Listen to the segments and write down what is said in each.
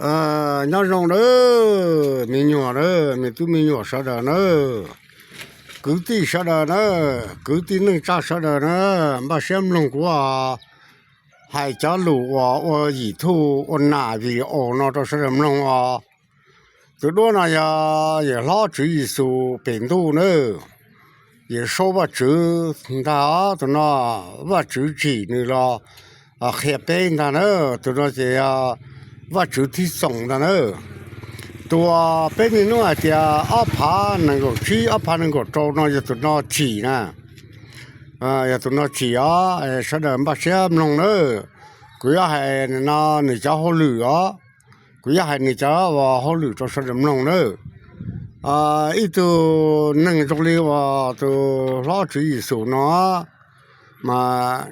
Nyob zoo nawb, me nyuam nawb, me tub me nyuam sawv daws nawb, kwv tij sawv daws nawb, kwv tij neej tsa sawv daws nawb, npaj siab mloog kuv hais cov lus uas ua YouTube ua nam video no rau sawv daws mloog os. Tus duab no yog yawm hlob Tswv Yexus pem ntuj nawb. Yawm saub Vajtswv ntag os, tus no Vajtswv tsim nws los qhia peb ntag na. Tus no ces yog Vajtswv thib xoom ntag na. Tus uas peb niaj hnub hais tias ob phav nees nkaum tsib ob phav nees nkaum rau no yog tus no tsim na. Yog tus no tsim os, sawv daws npaj siab mloog nawb. Kuv yuav hais no nws cov hauj lwm os. Kuv yuav hais nws cov hauj lwm rau sawv daws mloog nawb. Ib tug neeg zoo li uas tus hlob Tswv Yexus no mas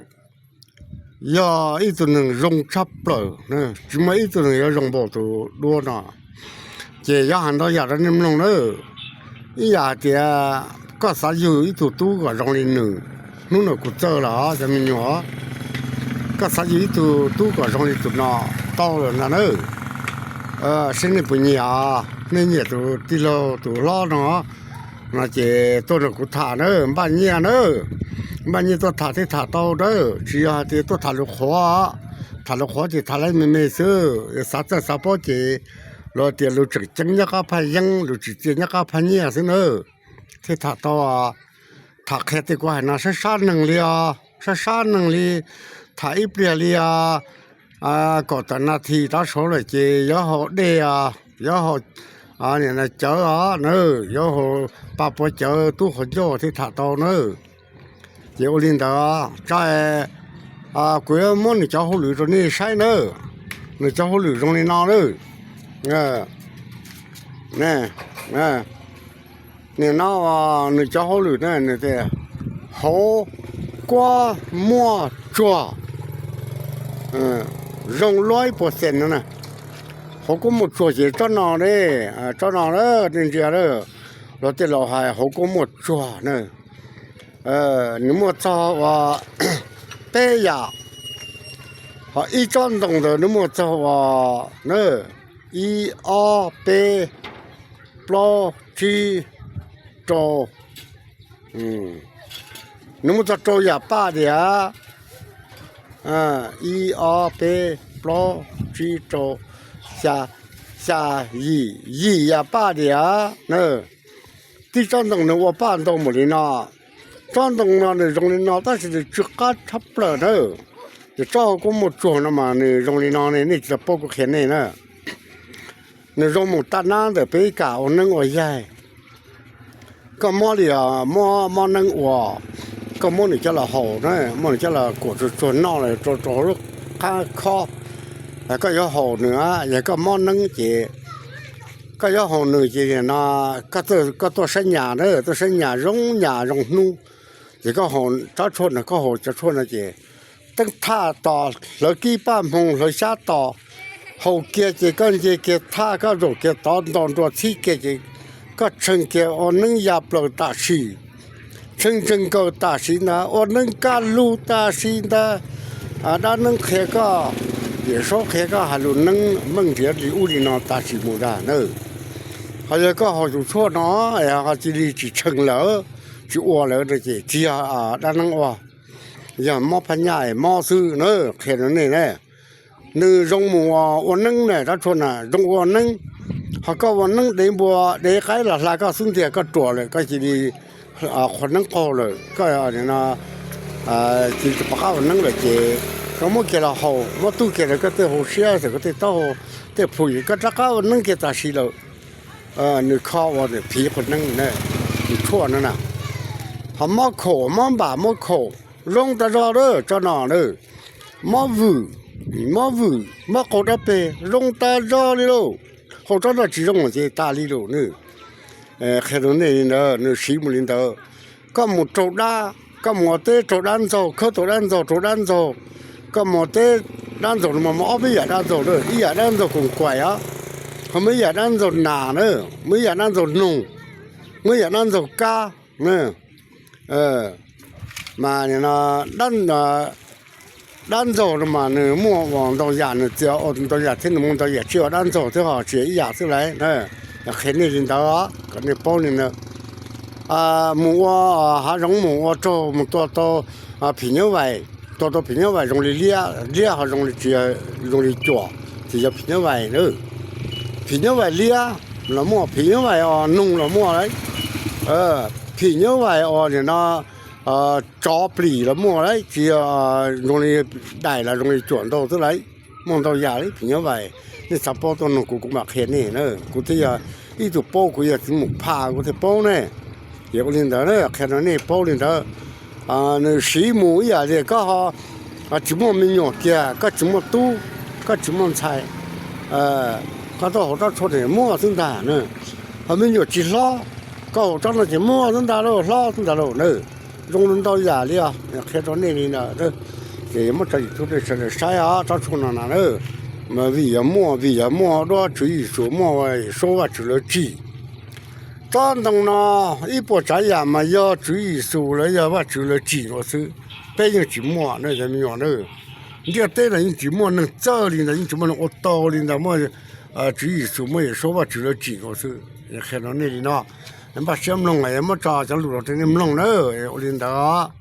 yog ib tug neeg zoo tshaj plaws, tsis muaj ib tug neeg yuav zoo npaum tus duab no. Ces yuav hais ntau yam rau nej mloog nawb. Ib yam hais tias koj xav yug ib tug tub kom zoo li nws, hnub no kuv txawj los cov me nyuam, koj xav yug ib tug tub kom zoo li tus no tau lawm ntag nawb. Seb nej puas nyiam, nej nyiam tus tij laug tus hlob no no ces tuaj nrog kuv tham nawb, npaj nyiaj nawb. Npaj nyiaj tuaj tham thiaj tham tau nawb, tsis yog hais tias tuaj tham lus qhuav. Tham lus qhuav ces tham lawv me me xwb, xav txawj xav paub ces luag tias lus tseem ceeb nyob qab phaj yeeb, lus tsim txiaj nyob qab phaj nyiaj xwb nawb. Thiaj tham tau. Tham qhia tej kuv hais no sab sab neeg li os, sab sab neeg li, tham ib pliag li os, kaum tawm nas this rov saud lawm ces yuav haus dej os, yuav haus cawv os na, yuav haus pa puav cawv tub qhuav ncauj thiaj tham tau na. Ces ua li ntawd, tso, kuv yuav muab nws cov hauj lwm rau nej saib nawb. Nws cov hauj lwm zoo li no nawb. Nim no nws cov hauj lwm na, nws tias hauv kuab muaj tsuag, zoo luaj ib puas xees no na. Hauv kuab muaj tsuag ces tsob no ne, tsob no na, nej ntsia na, luag tej laus hais hauv kuab muaj tsuag na. Nws muaj txog uas peb yam, ho ib tsob ntoo ntawd nws muaj txog uas na, ib ob peb plaub tsib rau, nws muaj txog rau yam paj tias, ib ob peb plaub tsib rau xya, xya, yim, yim yam paj tias na. Tib tsob ntoo nws ua paj ntau npaum li no. Tsob ntoo no nws zoo li no tab sis nws tsw qab tshaj plaws na. Ces tsob hauv kuab muaj tsuag no mas nws zoo li no ne, nej tsis tau paub kuv qhia nej na. Nws zoo mus taj nab ntawm peb kam ua neeb ua yaig. Koj muab li, muab mob neeb ua, koj muab nws coj los haus na, muab nws coj los kuam tsuag tsuag noj los rau rau hauv lub qab khob. Koj yuav haus nws, yog koj mob neeb ces koj yuav haus nws ces no, koj tuaj saib nyas na, tuaj saib nyas zoo nyas zoo hnub, ces koj haus tsob tshuaj no, koj haus cov tshuaj no ces teeb thaj tos hlawv kib paj hmoo hlawv xyab tos, haus kiag ces koj nce kiag thaj, koj zaum kiag tod nto nruas txhib kiag ces koj tshee kiag ua neeb ya plaws tam sim, tshee ntsees nkaus tam sim ntag, ua neeb kaj lug tam sim ntag. Dab neeb qhia koj, yawm saub qhia koj hais lus neeb meej nrhiav li ub li no tam sim mus ntag na. Ho yog koj haus tus tshuaj no, ho cia li tsis tshee lawm, tsis ua lawm no ces tsis yog dab neeb ua, yog mob phab nyaj mob xwb na, qhia rau nej na. Nws zoo mus ua neeb na, tsob tshuaj na zoo ua neeb. Ho koj ua neeb dev npua dev qaib los hla koj xub ntiag koj ruam lawm, koj cia li qhuav neeb qaug lawm, koj cia li tsis pom qab ua neeb lawm ces koj muab kiag los haus, muab tub kiag rau koj tej hauv siab, koj tej taub hau, tej plhu, koj rov qab ua neeb kiag tam sim lawm. Nws kho ua phiv qhuav neeb, tus tshuaj no na. Ho mob khaum mob npam mob khaum zoo tas zog lawm tsob no na. Mob vwm, mob vwm mob qaug dab peg zoo tas zog li lauj. Haus tsob no tsis zoo ces tas li lauj na. Qhia rau nej li ntawd, nws siv mus li ntawd. Koj mus raug dab, koj mus ua teb raug dab ntxaug, khawb tau dab ntxaug, raug dab ntxaug, koj mus ua teb dab ntxaug no mas muaj ob peb yam dab ntxaug na, ib yam dab ntxaug koos kaim os, ho muaj ib yam dab ntxaug nas na, muaj ib yam dab ntxaug noog, muaj ib yam dab ntxaug kab. Mas dab Dab ntxaug no mas nws muaj ua ntau yam, nws txiv ua ntau yam thiab nws muaj ntau yam, tsis yog dab ntxaug thiab ho tsis yog ib yam xwb lauj. Qhia nej li ntawd kom nej paub li ntawd. Mus ua hav zoov, mus ua raug, mus tua tau phim nyuj vais, tua tau phim nyuj vais zoo li liab, liab ho zoo li, tsis zoo li cuam, ces yog phim nyuj vais. Phim nyuj vais liab los muaj, phim nyuj vais os noog los muaj lauj, phim nyuj vais os nim no tsov plis los muaj lauj, tsis yog zoo li daim los zoo li cuam ntau xwb lauj. Muaj ntau yam li phim nyuj vais. Nej xav paub tuaj nug kuv, kuv mam qhia nej na. Kuv thiaj yog ib tug paub, kuv yog txiv mus phaj kuv thiaj paub ne. Ces ua li ntawd na, qhia rau nej paub li ntawd. Nws siv mus ib yam li koj ho tsis muaj me nyuam kiag, koj tsis muaj tub, koj tsis muaj ntxhais, koj tuaj hauv tsob tshuaj no muaj xwb ntag na. Ho me nyuam tsis hlob, koj hauv tsob no ces muaj xwb ntag lauj, hlob xwb ntag lauj na. Zoo ntau yam li os, qhia rau nej li ntawd. Ces muab tso YouTube rau sawv daws saib os, tsob tshuaj no na. Mas vim yog muaj, vim yog muaj duab Tswv Yexus, muaj Yexus Vajtswv lawv tsim. Tsob ntoo no ib puas tsav yam mas yog Tswv Yexus los yog Vajtswv lawv tsim ua xwb. Peb yeej tsis muaj na cov me nyuam na. Ntiaj teb no yeej tsis muaj neeg txawj li ntawd, yeej tsis muaj neeg ua tau li ntawd, muaj Tswv Yexus, muaj Yexus Vajtswv lawv tsim ua xwb. Qhia rau nej li no, npaj siab mloog, muab tso cov lus rau nej mloog na. Ua li ntawd.